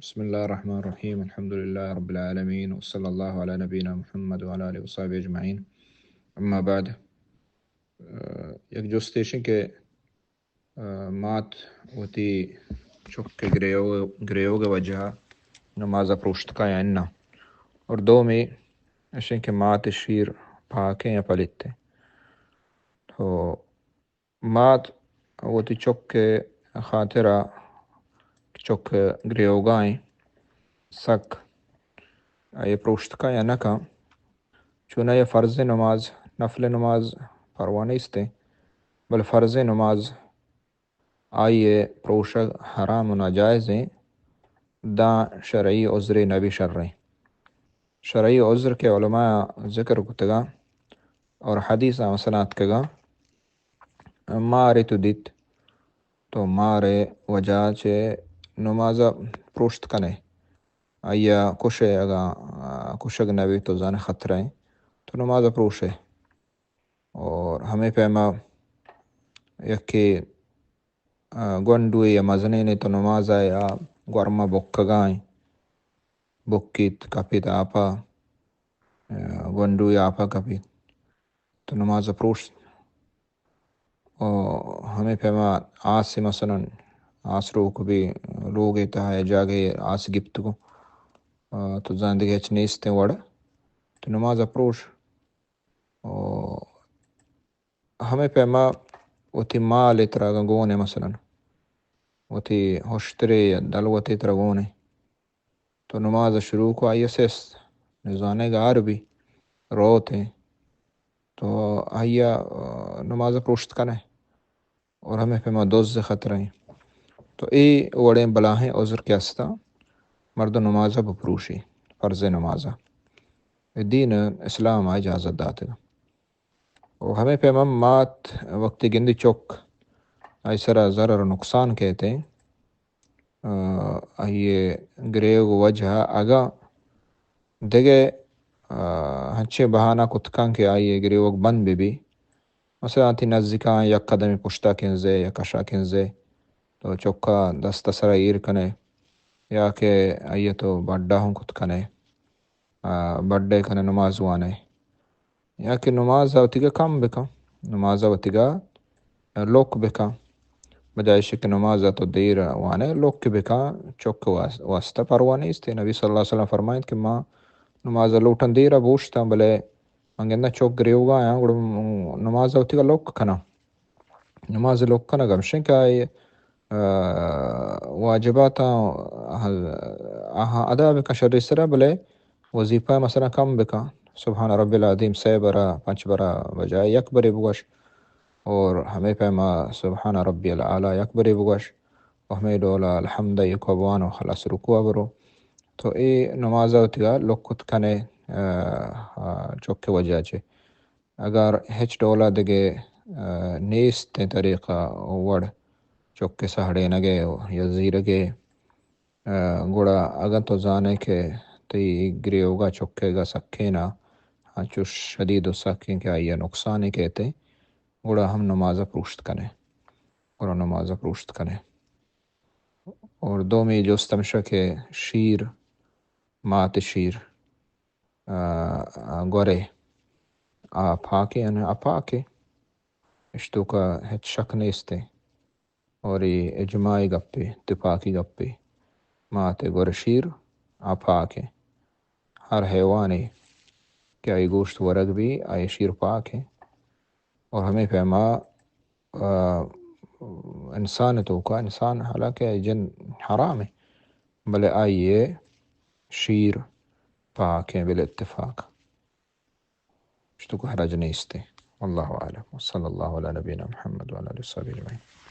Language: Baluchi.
بسم الله الرحمن الرحيم. الحمد لله رب العالمين، وصلى الله على نبينا محمد وعلى آله وصحبه أجمعين. أما بعد. یک جست ایش انت کہ مات وتی چک ءِ گریوگ، گریوگ ءِ وجہ ءَ نماز ءَ پروشت کن یا نہ؟ اور دومی ایش انت کہ مات ءِ شیر پاک ایں یا پلیت ایں؟ تو مات وتی چک ءِ خاطر ءَ، چک گریوگا ایں، سک آئی ءَ پروشت کن یا نہ کن؟ چون آئی ءَ فرض نماز، نفل نماز پرواہ نیست ایں، بلے فرض نماز آئی ءِ پروشگ حرام و ناجائز ایں، داں شرعی عذرے نہ بی شر ایں۔ شرعی عذر کہ علماء ذکر کتگاں اور حدیث آں سنا اتکگاں، مارے تو دیت، تو مار ءِ وجہ ءَ چہ نماز ءَ پروشت کن ئے، آئی ءَ کش ئے، اگاں، آ، کشگ نہ بی تو زان ئے خطرہ ایں، تو نماز ءَ پروش ئے۔ اور ہمے پیما یکے، آ، گونڈوے یا مزنینے تو نماز ءَ یا گورما بکگا ایں، بکیت، کپیت آپ ءَ، آ، گونڈوے آپ ءَ کپیت، تو نماز ءَ پروش۔ و ہمے پیما آسے، مثلاً آس روک بی، لوگے تہا یا جاگہے آس گپتگو، آ، تو زان دگہ ہچ نیست ایں وڑ، تو نماز ءَ پروش۔ و ہمے پیما وتی مالے ترا اگاں گون ایں، مثلاً وتی ہشترے یا دلوتے ترا گون ایں، تو نماز ءَ شروع کو، آئی ءَ سست، نزانئے گار بی، روت ایں، تو آئی ءَ، آ، نماز ءَ پروشت کن ئے۔ اور ہمے پیما دز ءِ خطرہ ایں۔ تو اے وڑیں بلاہیں عذر کہ ہستاں، مردم نماز ءَ بپروشی، فرض نماز ءَ۔ اے دین اسلام ءَ اجازت داتگ۔ و ہمے پیما مات وقتی گندی چک آئی سرا ضرر و نقصان کیت ایں، آ، آئی ءِ گریوگ وجہ ءَ اگاں دگہ، آ، ہنچیں بہانہ کت کن کہ آئی ءِ گریوگ بند بہ بی، مثلاً تئی نزیکاں یک قدمے پشتا کنزے یا کشا کنزے، تو چکا دست ءِ سرا ایر کن ئے، یا کہ آئی ءَ تو بڈا ہوں کت کن ئے، آ، بڈے کن ئے نماز وان ئے، یا کہ نماز ءَ وتیگا کم بکن، نماز ءَ وتیگا لک بکن، بجائے ایشی کہ نماز ءَ تو دیر وان ئے، لک بکن، چک واس-، واسطہ پرواہ نیست۔ نبی صلی اللہ علیہ وسلم فرمائیت کہ ما نماز ءَ لوٹاں دیر ءَ بوشتاں، بلے من گنداں چک گریوگا آیاں، گڑا نماز ءَ وتیگا لک کناں۔ نماز ءِ لک کنگ ہمشیں کہ آئی، آ، واجباتاں، آ، آہاں ادا بکن شری سرا، بلے وظیفہ مثلاً کم بکن، سبحان ربی العظیم سئے برا، پنچ برا بجائے یک برے بگوش، اور ہمے پیما سبحان ربی الاعلی یک برے بگوش، و ہمے ڈولا الحمد یک بوان و خلاص رکوع برو۔ تو اے نماز ءَ وتیگا لک کت کن ئے، آ، آ، چک ءِ وجہ چہ۔ اگر ہچ ڈولا دگہ، آ، نیست ایں طریقہ وڑ چک ءِ سہڑینگ ءِ یا زیرگ ءِ، آ، گڑا اگاں تو زان ئے کہ تئی گریوگا چکیگا سکین ءَ ہنچو شدید و سکیں کہ آئی ءَ نقصانے کیت ایں، گڑا ہم نماز ءَ پروشت کن ئے، گڑا نماز ءَ پروشت کن ئے۔ اور دومی جست ہمشہ کہ شیر، مات شیر، آ، آ، گورے، آ پاکے یا نہ آ پاکے، اش توکا ہچ شک نیستے۔ اور اے اجماعی گپے، اتفاقی گپے، مات گور شیر آ پاکے۔ ہر حیوانے کہ آئی گوشت ورگ بی، آئی شیر پاکے۔ اور ہمے پیما آ، انسان ءِ توکا، انسان حالانکہ جن حرام ایں، بلے آئی ءِ شیر پاک ایں بالاتفاق۔ اش توکا حرج نیست ایں۔ واللہ اعلم۔ وصلی اللہ علی نبینا محمد وعلی آلہ وصحبہ اجمعین۔